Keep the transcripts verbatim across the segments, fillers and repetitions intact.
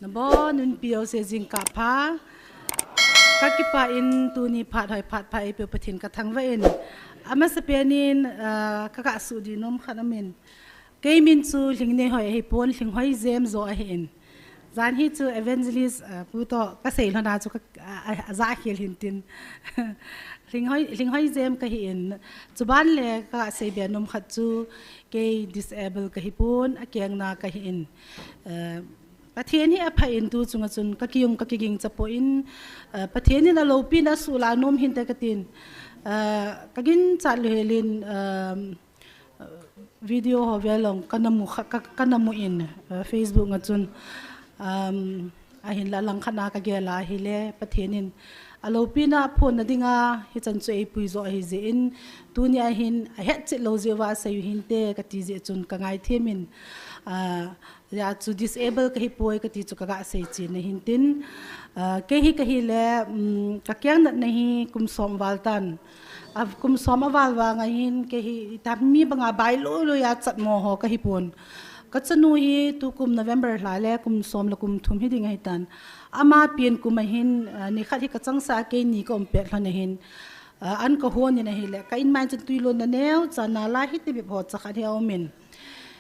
Nabonun piu se jingkah pha. Kakipah in tuni phat hoi phat pha eipeu Pathen kathangvah in. Amasapen in, ah, kagasuhdih nom khat aumin. Kei min chu Lhingneihoi ahipon, Lhinghoi Jem joh ahin. Jan hi chu evangelist, ah, pu toh kasei lhona chu ka, ah, ah, ajah khel hintin. Lhinghoi, Lhinghoi Jem kahin. Chuban le kaseibe nom khat chu kei disable kahipon, akengna kahin. Ah, Pathen hi apha in tu chunga chun kakijung kakiging chapon, ah, Pathen in aloupina asuhlah nom hinte katin. Ah, kaginchat lou helin, ah, video ho velong kanamu kha-, ka-, kanamu in, ah, Facebook nga chun, um, ahinla langkhat na kagel a ahile Pathen in aloupina aphonna dinga hichan chu eipui joh ahi jeh in, tuni ahin ahetchet lou jeh uva asei u hinte kati jeh chun kangaithem in, ah, Hijeh chun disable kahipoi kati chu kagasei chen ahin tin. Ah, kei hi kahile, um, kakeng natna hi kum som val tan. Ah, kum som aval vang ahin kei hi itami banga bailou lou a chatmo ho kahipon. Kachanu hi tukum November lha le kum som le kum thum hiding ahitan. Ama pen kum ahin, ah, nikhat hi kachangseh a keini kaum pet lhon ahin. Ah, an kahon in ahile, ka inmai chun twi lonna neocha nalai hiti bep ho chakhat hi aumin.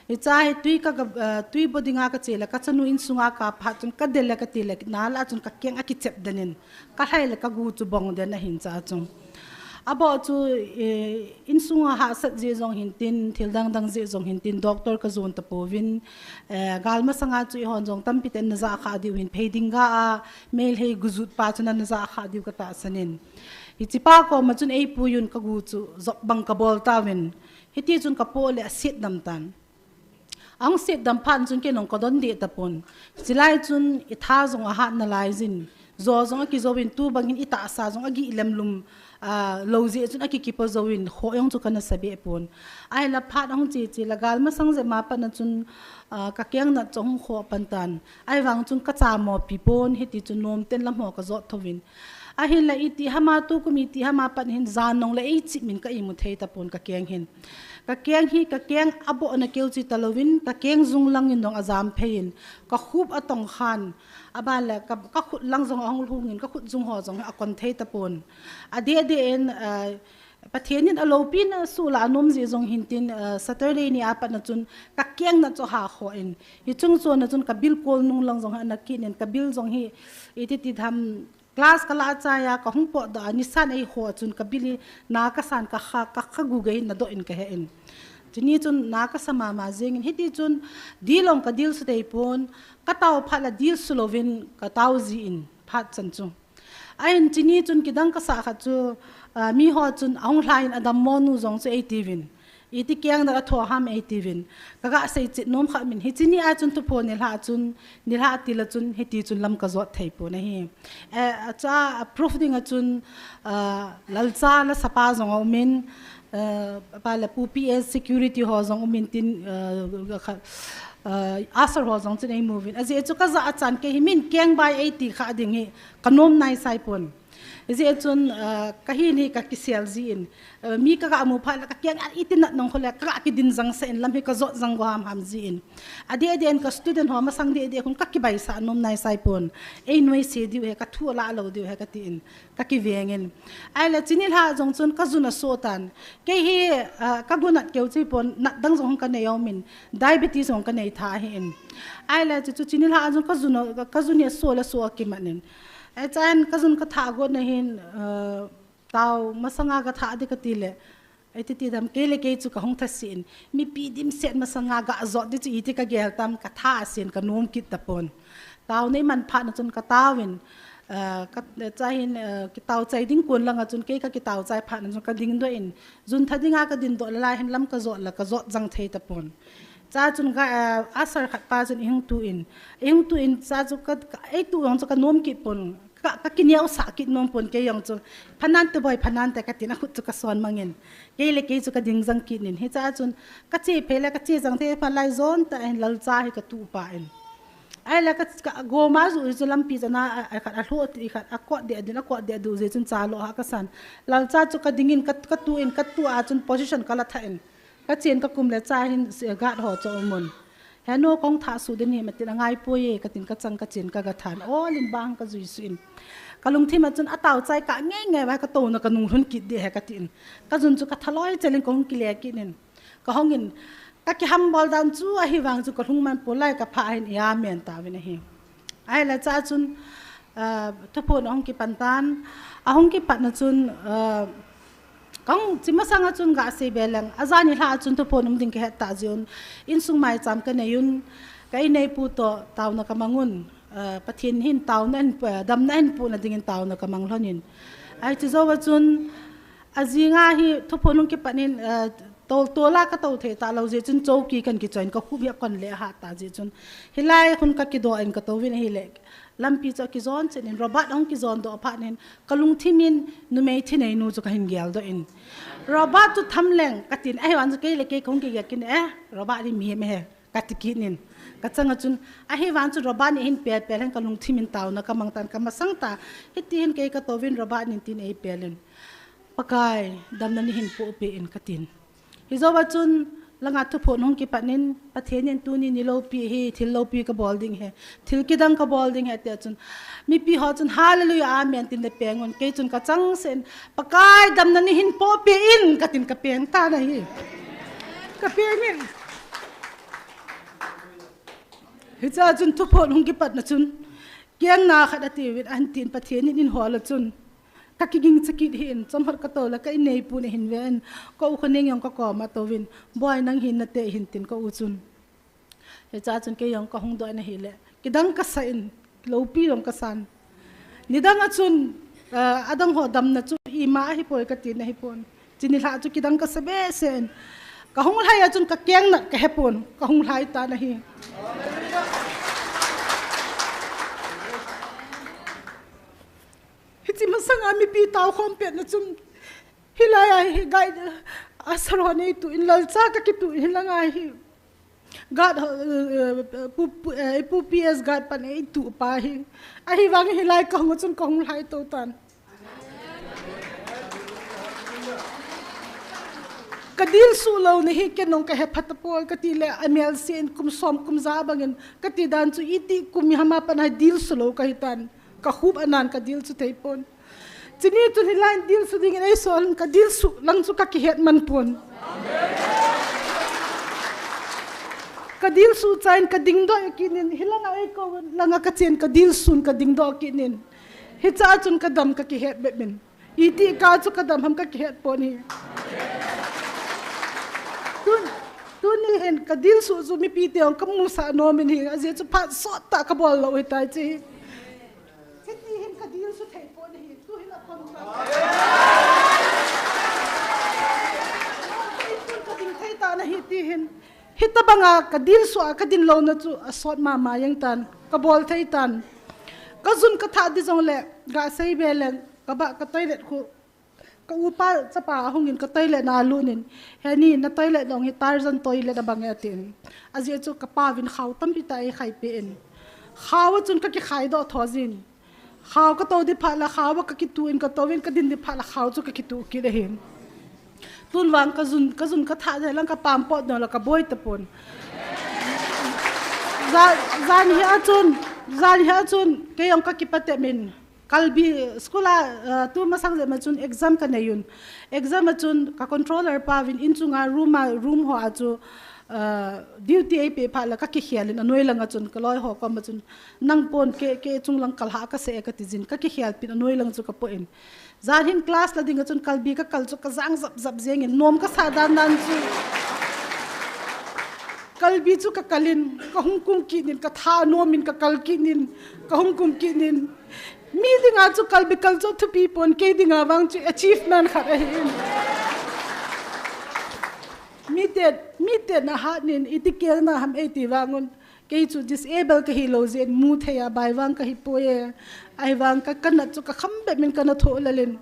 Hiche hi twi ka, ka, ah, twi bo dinga kache le, kachanu insunga kaphat chun kadel le kati le, nalai chun kakeng akichep den in, kalhai le kagu chu bong den ahin cha chu. Aboh chu, eh, insunga hahsat jeh jong hin tin, thil dang dang jeh jong hin tin, doctor kajon tapouvin, eh, gal masanga chu eihon jong tampi ten najah kha diu hin, phei ding ga a, Meitei gujut pa chu najah kha diu katahsan in. Hiche pa koma chun eipuiyun kagu chu jop bang kabol tauvin. Hiti chun kapoh le asetdam tan. Ahung setdam phat chun kei jong kadon deh tapon. Chulai chun itha jong ahat nalai jin. Jo jong akijouvin tubang hin itahsa jong agih lemlum, ah, lou jeh chun akikipo jouvin kho jong chu kana sa be pon. Ahinla phat ahung che che le gal masang jep ma pat na chun, ah, kakeng nat chu ahung khoh pan tan. Ahivang chun kachamo pi pon hiti chun nomten lam ho kajot thouvin. Ahinla iti hama tukum iti hama pat hin jan nong le eichip min ka imu thei tapon kakeng hin. Kakeng hi, kakeng abohna keu chu talouvin, kakeng jung lang in jong ajam phei in, kakhup atong khan, aban le ka, kakhut lang jong ahung lhung in, kakhut jung ho jong akon thei tapon. Adeh deh in, ah, Pathen in aloupina asuhlah nom jeh jong hin tin, ah, Saturday ni a pat na chun kakeng nat chu ahah khoh in. Hiche chung chon na chun kabil kol nung lang jong ana kit in, kabil jong hi iti ti tham Class kalah chai a, kahung potdoh a, nisan eiho chun kabil hi na kasan kakha, kakha gu gei in nadoh in kahe in. Chuni chun na kasa mama jeng in, hiti chun dil jong kadil sutei pon, katao phat le dil sulouvin katao ji in phat chan chu. Ahin chuni chun kidang kasah khat chu, ah, miho chun ahung lha in adammo nu jong chu eitiuvin. Iti keng nat athoh ham eitiuvin. Kagasei chet nom khat min. Hiche ni a chun thuphon nilhah chun, nilhah til a chun, hiti chun lam kajot thei pon ahi. Eh, acha, a proof ding a chun, ah, Lalcha lasapa jong aumin, ah, pa le pu P S security ho jong aumin tin, ah, kha, ah, usher ho jong chun eimu uvin. Ajeh chu kajah a chan kei hi min keng bai eiti kha ding hi, kanom nai sai pon. Hijeh chun, ah, kahin hi kakisel ji in, ah, mi kagamu phat le kakeng a iti nat nong kho le kagakidin jang sah in lam hi kajot jang go ham ham ji in. Adeh deh in ka student ho masang deh deh khun kakibaisah nom nai sai pon. Einuisat diu he, kathu alah lou diu he kati in. Kakiveng in. Ahile chuni lha jong chun kajun asoh tan. Kei hi, ah, kagu nat keu chu hipon, nat dang jong kanei aumin. Diabetes jong kanei tha ahi in. Ahile chu, chu chuni lha jong kajun, kajun hi asoh le soh akiman in. Ahi chan kajun kathah got na hin, ah, tao masanga kathah ding kati le. Iti ti dam kei le kei chu kahung thase in. Mipi dimset masanga gajot ding chu iti kagel tam kathah asen kanom kit tapon. Tao neiman phat na chun katao in. Ah, ka, cha hin, ah, kitao chai ding kon lang a chun kei kakitao chai phat na chun kadingdoh in. Jun tha dinga kadindoh le lai hin lam kajot le kajot jang thei tapon. Cha chun ga, ah, usher khat pa chun eihung tu in. Eihung tu in cha chu ka, ka, eitu jong chu kanom kit pon. Ka, kakineosah kit nom pon kei jong chu. Phanante boi, phanante katin akhut chu kason mang in. Kei le kei chu kading jang kit in. Hicha chun kache phei le kache jang thei phat lai jon tah in Lalcha hi katuh pah in. Ahile ka, ka goma ju chu lampi chana a, a khat alhoh ti khat akot deh din, akot deh duh jeh chun cha lo ha kasan. Lalcha chu kading in ka, katu in katu a chun position kala thah in. Kachen kakum le cha hin, eh, guard ho chu aumun. He nu, kong thah suh ding ahi, matin angai poi e, katin kachang kachin kaga than. Ol in bang kajui suh in. Kalungthim a chun atao chai kah ngei ngei vai, katouna kanung lhun kit ding ahi katin. Kajun chu kathaloi chelin kahung kile kit in. Kahung in, kakihambol dan chu ahivang chu kalung man poi lai, kapha ahin, amen tauvin ahi. Ahile chua chun, ah, thuphon ahung kipan tan, ahung kipatna chun, ah, kong chi masanga chun gasei be leng, ajan nilhah a chun thuphon um ding kahet tah jeh un, insung maicham kanei un, ka inneipu toh taona kamang un, ah, Pathen hin taona ahin, ah, damna ahin puna dingin taona kamang lhon in. Ahi chu jouva chun, ajing a hi thuphon hung kipat in, ah, Tol, tol a katou thei talou jeh chun chowki kahin kichoi in, kakhup hi akon le ahat ta jeh chun. Hilai khun kakidoh in katouvin ahile. Lampi chu akijon chet in, Robert ahung kijon doh phat in, kalungthim in numei thinei nu chu kahin geldoh in. Robert chu tham leng katin, ahivang chu kei le kei kahung kigel kit in, eh, Robert hi mihem ahi, kati kit in. Kachang a chun, ahivang chu Robert in eihin pel pel hen kalungthim in taona kamang tan kamasang ta. Hiti hin kei katouvin Robert in tin eipel in. Pakai, damna neihin pohpeh in katin. Hijouva chun, langa thuphon hung kipat in, Pathen in tuni ni loupi hi, thil loupi kabol ding ahi, thil kidang kabol ding ahi, tia chun, mipi ho chun, hallelujah, amen, tin le peng un, kei chun kachang sen, Pakai, damna neihin pohpeh in, katin kapeng tan ahi. Kapeng in. Hichea chun thuphon hung kipatna chun, kengna khat atiuvin, ahin tin Pathen in eihol a chun, kakiging chakit hih in, chomkhat katou le ka inneipu nahin ve in, ka u Khoneng jong kakoma atouvin, Boi nang hin nate hin tin ka u chun. Hichea chun kei jong kahung doh in ahile, kidang kasa in, loupi jong kasan. Nidang a chun, ah, adang ho damna chu ima ahipoi katin ahipon. Chuni lha chu kidang kasa behseh in. Kahung lhai a chun kakeng nat kahepon, kahung lhai tan ahi. Hiche masanga mipi taokhom petna chun, hilai a hi guide, a saron eitu in, lalcha kakitu in, hilanga hi guard, eh, eh, pu, pu, eh, pu P S guard pan eitu pa hi. Ahivang hilai kahung chun kahung lhai tou tan. Kadilsuh louna hi ken jong kahe phatapoi kati le, amelse in kum som kum ja bangin kati dan chu iti kum hi hama pan a dilsuh lou kahi tan. Kakhup anan kadilsuh thei pon. Chuni chun hilai in dilsuh dingin eisol in kadilsuh lang chu kakihet man pon. Kadilsuh chai in kadingdoh kit in, hilanga eikou langa kachen kadilsuh in kadingdoh kit in. Hichea chun kadam kakihet bep in. Iti kah chu kadam ham kakihet pon ahi. Tun, tuni hin kadilsuh chu mipi te jong kamusah nom in ahi, ajeh chu phat sot tah kabol lou ahitai chu. Hiti hin kadilsuh thei pon ahi, tu hin akon ta. Kading thei tan ahi ti hin. Hitabanga kadilsuh a kadin louna chu asot mama jeng tan, kabol thei tan. Kajun kathah ding jongle, gasei be leng, kabah ka toilet khu, ka upa chapa ahungin ka toilet na alut in, "Heni, na toilet jong hi Tarzan toilet abang e," atin. Ajeh chu kapa vin khao tampi tah eikhai peh in. Khao a chun kakikhai doh tho jin. Khao katou ding phat le khao a kakituh in, katouvin kadin ding phat le khao chu kakituh kit ahin. Tun vang kajun, kajun kathah jeh lang kapam pot ding le kaboi tapon. Ja, jan hi a chun, jan hi a chun, kei jong kakipah tep in. Kalbi school a, uh, tu masang jep ma chun exam kanei un. Exam a chun ka controller pa vin in chunga room a, room ho a chu, uh, duty eipeh phat le kakikhel in anoi lang a chun kaloi ho kom a chun nang pon ke, ke chung lang kalha kase e kati jin kakikhel pin anoi lang chu kapoh in. Jan hin class la ding a chun kalbi kakal chu kajang jap jap jeng in nom kasah dan dan chu. Kalbi chu kakal in kahung kum kit in katha nom in kakal kit in kahung kum kit in. Mi dinga chu kalbi kal chu thupi pon, kei dinga vang chu achievement khat ahi in. Mite, mite na hat nin iti kelna ham eiti vangun. Kei chu disable kahi lou jeh in mu thei a bai vang kahi poi e. Ahivang ka, kanat chu kakham bep in kana thoh lel in.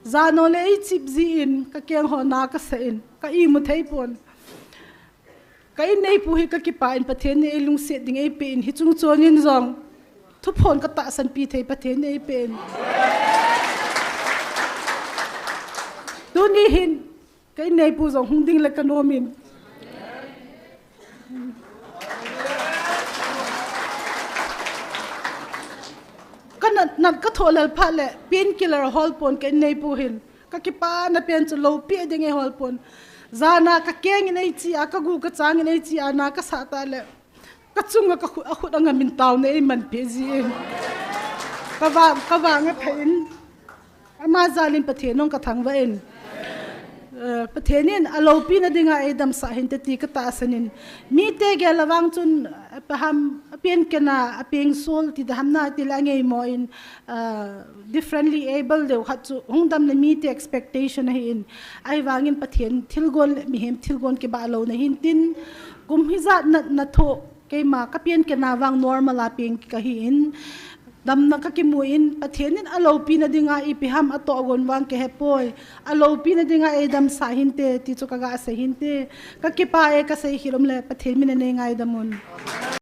Jan ole eichip jin kakeng ho na kasa in. Ka imu thei pon. Ka inneipu hi kakipah in Pathen in eilungset ding eipeh in hiche chung chon in jong thuphon katahsan pi thei Pathen in eipeh in. Tuni hin ka inneipu jong hung ding le kanom in. Nat, nat ka thoh lel phat le, painkiller hol pon ka in nei pu hin. Ka kipana pen chu lopi ding e hol pon. Jana ka keng in ei chi a, ka gu ka chang in ei chi a, na ka sa ta le. Ka chunga ka khut, a khut a ngam in tao ne ei man pe ji in. Ka vang, ka vang a phe in. Ama jalin Pathen nung ka thangvah in. Eh, Pathen in a lopi na dinga ei damsah hinte ti ka tahsan in. Mite gel a vang chun, eh, paham, a painkiller, a peng sol ti da ham na ti la ngei mo in, eh, differently able deu khat chu hung dam na mite expectation ahi in. Ahi vangin Pathen thilgon le mihem thilgon kibah lo na hin tin. Kum hijat na, na thoh keima ka painkiller vang normal a peng ka hi in. Damna ka kimu in, Pathen in a lopi na dinga ipi ham a toh gon vang ka he poi. A lopi na dinga ei damsah hinte, ti chu ka ga sei hinte. Ka kipa e ka sei khilom le, Pathen min a nei ngaidam un.